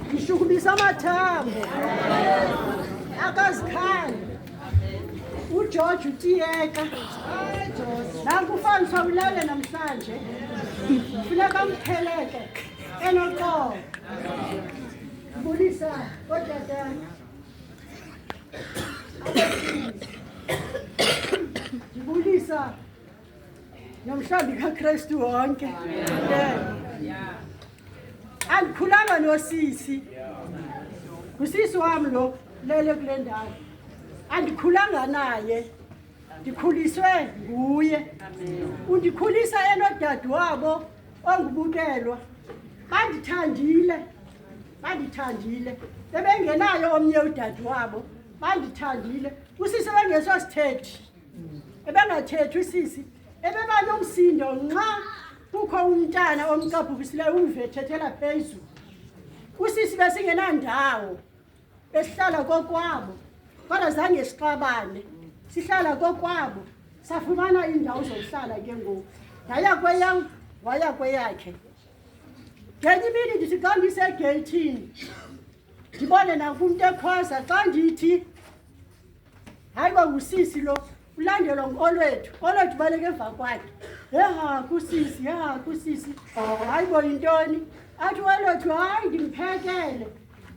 Ndishukumisa amathambo akazikhali uGeorge utiyeka nanku ufaniswa ulele namhlanje funeka ampheleke enoxolo. Bulisa ootata, ndibulisa nomhlambi kaKristu wonke. Andikhulanga nosisi, ngusisi wam lo lele kule ndawo. Andikhulanga naye, ndikhuliswe nguye. Undikhulisa enodade wabo ongubukelwa. Bandithandile, bandithandile, bebengenayo omnye udade wabo, bandithandile. Usisi ebengesosithethi, ebengathethi usisi, ebeba nomsindo nxa kukho umntana omcaphukisileyo, umve ethethela phezulu. Usisi besingenandawo, besihlala kokwabo, kodwa zange sixabane, sihlala kokwabo. Safumana iindawo zokuhlala ke ngoku, ndaya kweyam, waya kweyakhe. Ngenye imini ndithi xa ndisegeyithini ndibone nakumntu ekhwaza, xa ndithi hayi ba ngusisi lo, ulandelwa ngu-Olwethu. Olwethu baleka emva kwakhe, yeha kusisi, yeha kusisi, hayi bo yintoni? Athi uOlwethu, hayi ndimphekele.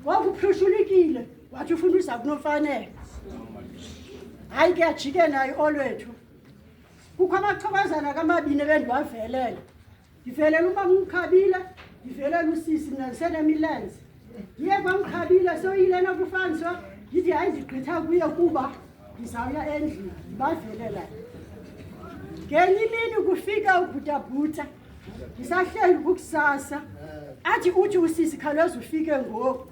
Ngoku uphushulikile, wathi ufuna uza kunofanele. Hayi ke ajike naye Olwethu. Kukho amaxhobazana kamabini ebendiwavelela, ndivelela uba ngumkhabile, ndivelela usisi, mna ndisenemilenze. Ndiye kwamkhabile soyilena kufaniswa, ndithi hayi ndigqitha kuye kuba ndizawuya endlini, ndibavelela. Ngenye imini kufika ubhutabhuta, ndisahleli kukusasa, athi uthi usisi khawuleza ufike ngoku.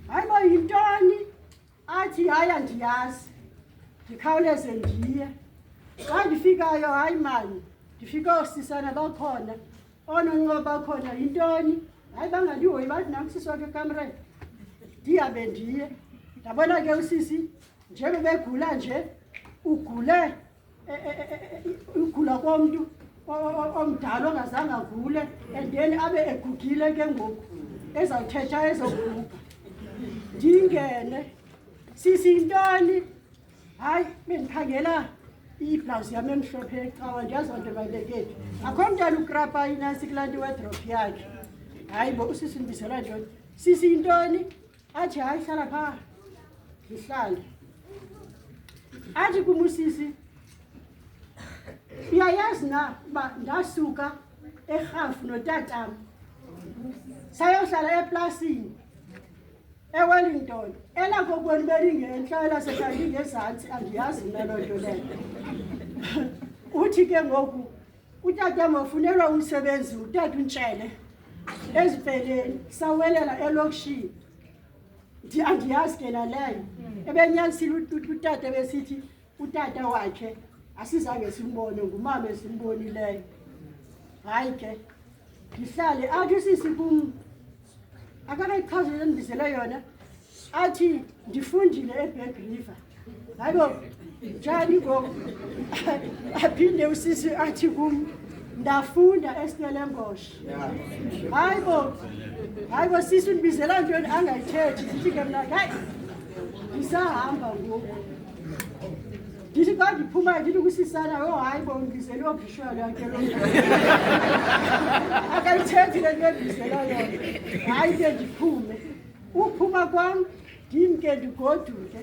Hayi bo yintoni? Athi hayi andiyazi. Ndikhawuleze ndiye. Xa ndifikayo, hayi mani, ndifike oosisana bakhona, oononqoba bakhona. Yintoni? Hayi bangandihoyi, bathi nam usisi wakhe ekamreni. Ndihambe ndiye, ndabona ke usisi njengoba egula nje, ugule ugula komntu omdala ongazange agule, and then abe egugile ke ngoku, ezawuthetha ezoguga. Ndingene, sisi yintoni? Hayi bendikhangela iblawuzi yam emhlophe ecawa, ndiyazi nto ibalulekephi. Akho mntana ukrapa inantsi kulaa nto iwadrophu yakhe. Hayi bo usisi ndibizela ntoni? Sisi yintoni? Athi hayi hlala phaa. Ndihlale. Athi kum usisi, uyayazi na uba ndasuka eRhafu notatam sayohlala eplasini eWellington, elakokwenu belingentla, elasekhaya lingezantsi. Andiyazi mna loo nto leyo. Uthi ke ngoku utatam wafunelwa umsebenzi utata uNtshele ezipeleni, sawelela elokishini. Andiyazi ke naleyo. Ebenyanisile utata besithi utata wakhe asizange simbone, ngumama esimbonileyo. Hayi ke ndihlale. Athi usisi kum, akakayichazele endibizele yona, athi ndifundile eBerg River. Hayi bo njani ngoku? Aphinde usisi athi kum ndafunda eStellenbosch. Hayi bo, hayi bo sisi undibizela ntoni angayithethi? Ndithi ke mna hayi ndisahamba ngoku. Ndithi xa ndiphumayo ndithi kusisana, oh hayi bo undibizele obhishwalo yakhe lo, akayithethi le nto endibizela yona. Hayi ke ndiphume. Uphuma kwam ndimke ndigoduke.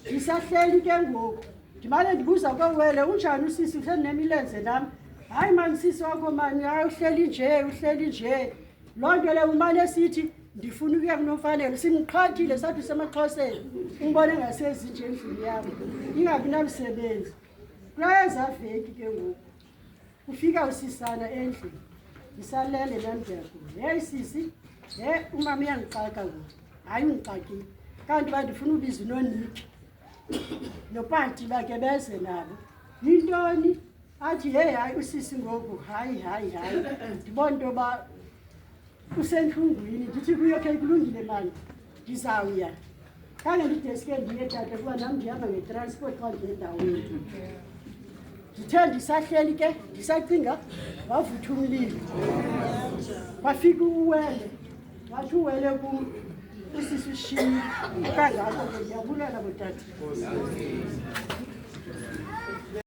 Ndisahleli ke ngoku ndimane ndibuza kowele, unjani usisi, usenemilenze nam? Hayi mani sisi wakho mani, hayi uhleli nje, uhleli nje. Loo nto leyo umane esithi ndifuna ukuya kunomfanelo. Simqhathile sathi usemaXhoseni, umbone ngasezi nje endlini yam ingabi namsebenzi. Kuyeza veki ke ngoku kufika usisana endlini, ndisalele nam, ndiyagula. Heyi sisi, he umama uyandixaka ngoku. Hayi undixakile kanti uba ndifuna ubiza unoniki nopati bakhe beze nabo. Yintoni? Athi heyi hayi usisi ngoku, hayi hayi hayi, ndibona into yoba usentlungwini. Ndithi kuyo khe kulungile mani, ndizawuya. Khange ndideske ndiye tata kuba nam ndihamba ngetransport xa ndiye endaweni. Ndithe ndisahleli ke ndisacinga, wavutha umlilo, wafika uwele, wathi uwele kum, usisi ushiye kangako ke. Ndiyabulela, botata.